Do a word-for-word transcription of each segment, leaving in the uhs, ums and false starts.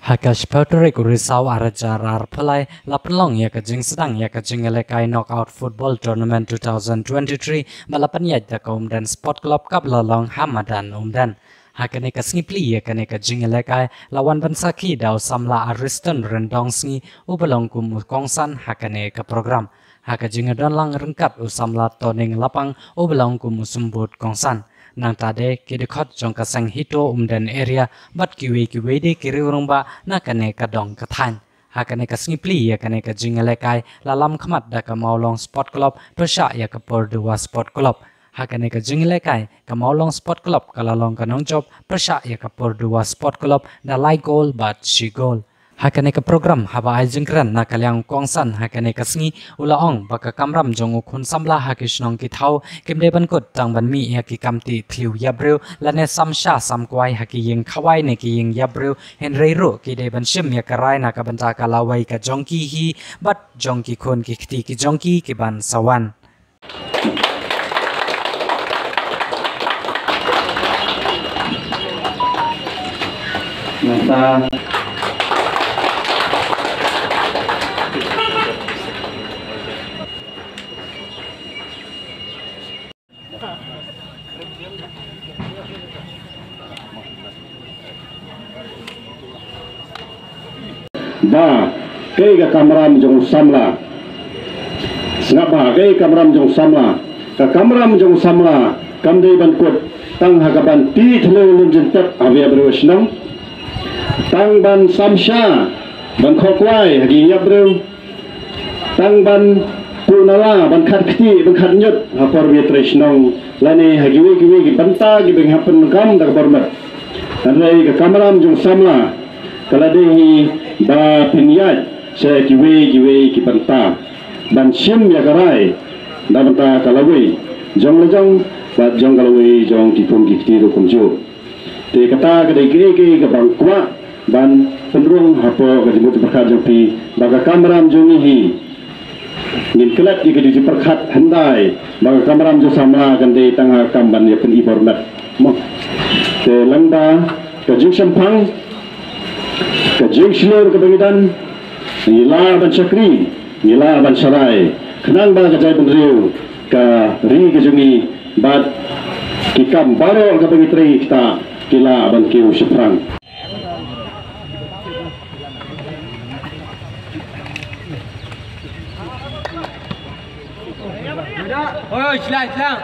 Ha ka shiphew tarik u Risaw ar hajar arphew lai la pynlong ïa ka jingsdang ïa ka jingïalehkai Knockout Football Tournament two thousand twenty-three ba la pynïaid da ka Umden Sport Club kaba la long ha madan Umden. Ha kane ka sngi plie ïa kane ka jingïalehkai la wan ban sakhi da u samla Ariston Ryndongsngi uba long kum u kongsan ha kane ka program. Ha ka jingdon lang ryngkat u samla Toning Lapang uba long kum u symbud kongsan. Nangta de ki dkhot jong ka seng HITO Umden Area bad kiwei kiwei de ki riewrangbah na kane ka dong ka thaiñ. Ha kane ka sngi plie ïa kane ka jingïalehkai la lam khmat da ka Mawlong Sport Club pyrshah ïa ka Pyrduwa Sport Club. Ha kane ka jingïalehkai ka Mawlong Sport Club ka la long ka nongjop pyrshah ïa ka Pyrduwa Sport Club da lai gol bad shi gol. Ha kane ka program haba ai jingkren na ka liang u kongsan ha kane ka sngi u la ong ba ka kamram jong u khun samla ha ki shnong ki thaw kim dei ban kut tang ban mih ïa ki kam tih thliew ïapbriew lane sam sha sam kwai ha ki ïing khawai ne ki ïing ïapbriew, hynrei ruh ki dei ban shim ïa ka rai na ka bynta ka lawei ka jong ki hi bad jong ki khun ki kti ki jong ki ki ban sa wan. Ba kaei ka kamram jong u samla? Sngap ba kaei ka kamram jong u samla? Ka kamram jong u samla kam dei ban kut tang ha ka ban tih thliew lum jingtep ha ïapbriew shnong, tang ban sam sha ban khoh kwai ha ki ïapbriew, tang ban puh nala, ban khat kti, ban khat ñiut ha por ba ïatrei shnong lane ha kiwei kiwei ki bynta kiba ngi hap pyndonkam da ka bor met. Hynrei ka kamram jong u samla ka la dei hi ba pynïaid sha kiwei kiwei ki bynta ban shim ïa ka rai na ka bynta ka lawei jong la jong bad jong ka lawei jong ki khun ki kti ruh kumjuh. Te kata ka dei kaei kaei kaba nga kwah ban pynrung hapoh ka jingmut jingpyrkhat jong phi ba ka kamram jong ngi hi ngin klet ïa ka jingpyrkhat hyndai ba ka kamram jong u samla kan dei tang ha ka kam ban ïa pyni bor met. Mo. Te lyngba ka jingshemphang, ka jingshlur kaba ngi don, ngi lah ban shakri, ngi lah ban sharai khnang ba ka jaitbynriew, ka ri ka jong ngi bad ki kam baroh kaba ngi trei kita ki lah ban kiew shaphrang. Oi, oi, silang, silang.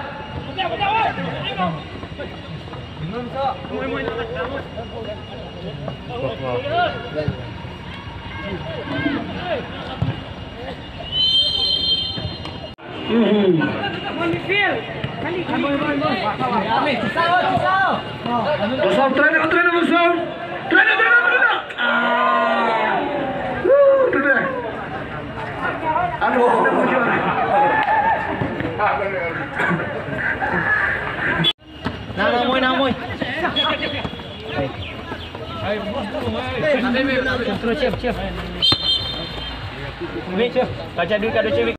Basal, try na, try na, Basal. Try na, try na, try na. Ah. Woo, tu dia. Aduh. Nah, nah, Moy, nah, Moy. Terus, Cip, Cip. Wei, Cip. Baca duit kat Cip.